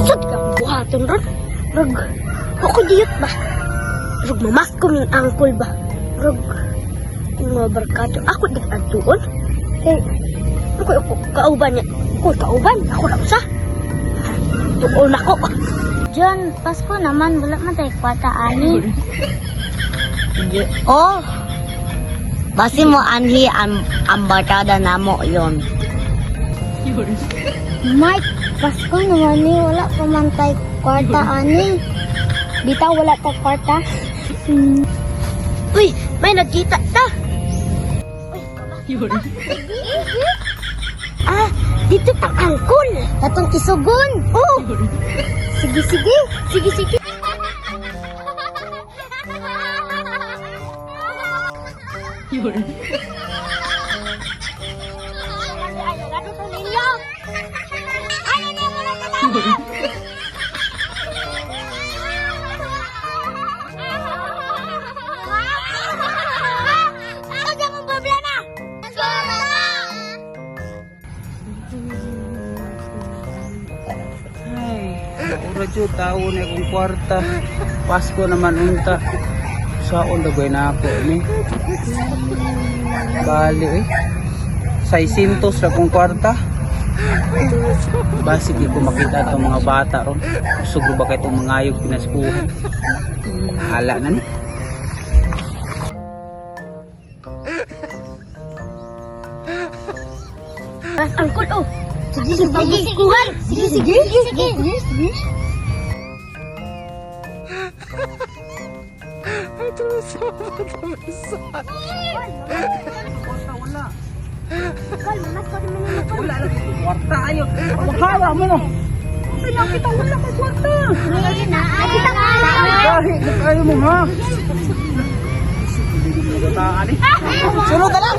Sud ka buhaton ron. Rug, ako diyot ba? Rug, mamasko ning angkol ba? Rug, yung mga barkado. Ako di adtuon. Kay, ako, ako, kauban niya. Ako, kauban. Ako ra usa. Tuon ako. John, Pasko naman, wala man tayo kwarta ani. Oh, basi mo anhi ang barkada namo yon. Mike, Pasko naman ni, wala pa man tayo kwarta ani. Bitaw wala ta kwarta. Uy, may nagkita ta. Ah, dito tang angkol. Katong isugon. Oh. Sige, sige. Sige, sige. Ay, ura jud tao na akong kwarta. Pasko naman unta. Saon dagway na ako ni. Bali eh. 600 ra akong kwarta. Basi di ko makita itong mga bata ron. Sugro ba kay itong mga ayog pinaskuhan. Hala na ni. Angkol, oh. Sige, sige, sige. Kuhan. Sige, sige. Sige, sige. Sige. Kwarta wala. Wala lang kwarta ayo. Mahawa mo no. Pinakita wala kay kwarta. Dahil kayo mo ha. Sunod na lang.